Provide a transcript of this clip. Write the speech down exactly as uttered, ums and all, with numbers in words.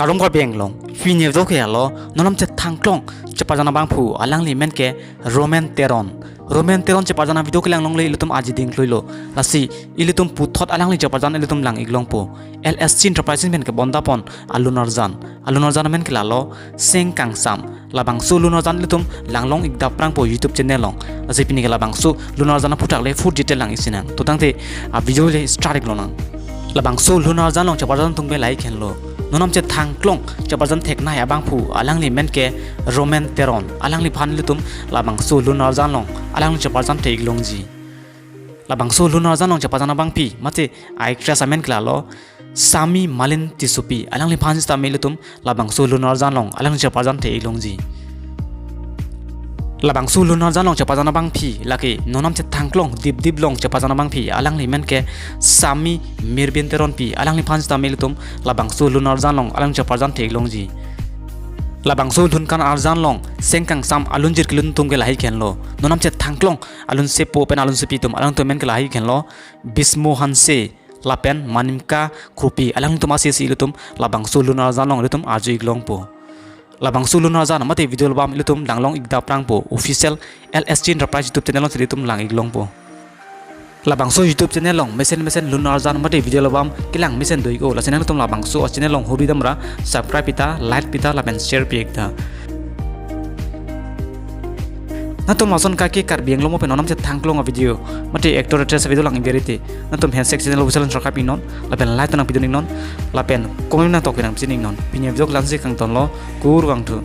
Kardom Karbi Anglong, pini video ke alo, non nam chethangklong cheparjan abangphu, alangli men ke Roman Teron. Roman Teron cheparjan avideo kelang longle ilitum aji dingkluilo. Lasi ilitum puthot alangli cheparjan ilitum lang-ik longpo. L S G Enterprises pen kebondapon alun arjan. Alun arjan men ke lalo Seng Kangsam. Labangso lun arjan ilitum langlong-ik dapprangpo YouTube channel along. Lasi pini ke labangso lun arjan aphuthak le full detail lang-ik sinang. To tangte avideo le start-ik lonang. Labangso lun arjan along cheparjan atum ke lahei henlo. Non nam chethangklong cheparjan theknei abangphu, alangli men ke Roman Teron. Alangliphan ilitum labangso lun arjan along alangli cheparjan the-ik longji. Labangso lun arjan along cheparjan abangpi, mate actress amen ke lalo Sami Malin Tissopi. Alangliphan sitame ilitum labangso lun arjan along alangli cheparjan the-ik longji. Labangso lun arjan along cheparjan abangpi, lake non nam chethangklong dipdip along cheparjan abangpi, alangli men ke Sami Mirbin Teronpi. Alangliphan sitame ilitum labangso lun arjan along alangli cheparjan the-ik longji. Labangso lun kan arjan along Seng Kangsam alunjir kelun atum ke lahei henlo. Non nam chethangklong alunsepo pen alunsepi atum, alangtum men ke lahei henlo Bismo Hanse lapen Manimka Kropi. Alangtum asi asi ilitum labangso lun arjan along ilitum arju-ik longpo. Labangso lun arjan mate video album ilitum langlong-ik dapprangpo, official L S G Enterprise YouTube channel along ilitum lang-ik longpo. Labangso YouTube channel along mesen mesen lun arjan mate video album kelang mesen do-ik-o, lasi nangtum labangso channel along hurbi damra subscribe pi ta, like pi ta lapen share pi-ik ta. Nangtum lason kake Karbi Anglong mo pen non nam chethangklong avideo mate actor actress avideo lang-ik berite, nangtum handshake channel official subscribe-ik non lapen like nangpidun-ik non lapen comment nangtok nangpisi-ik non. Pini avideo ke la-ansi kangtonlo, kurvangthu.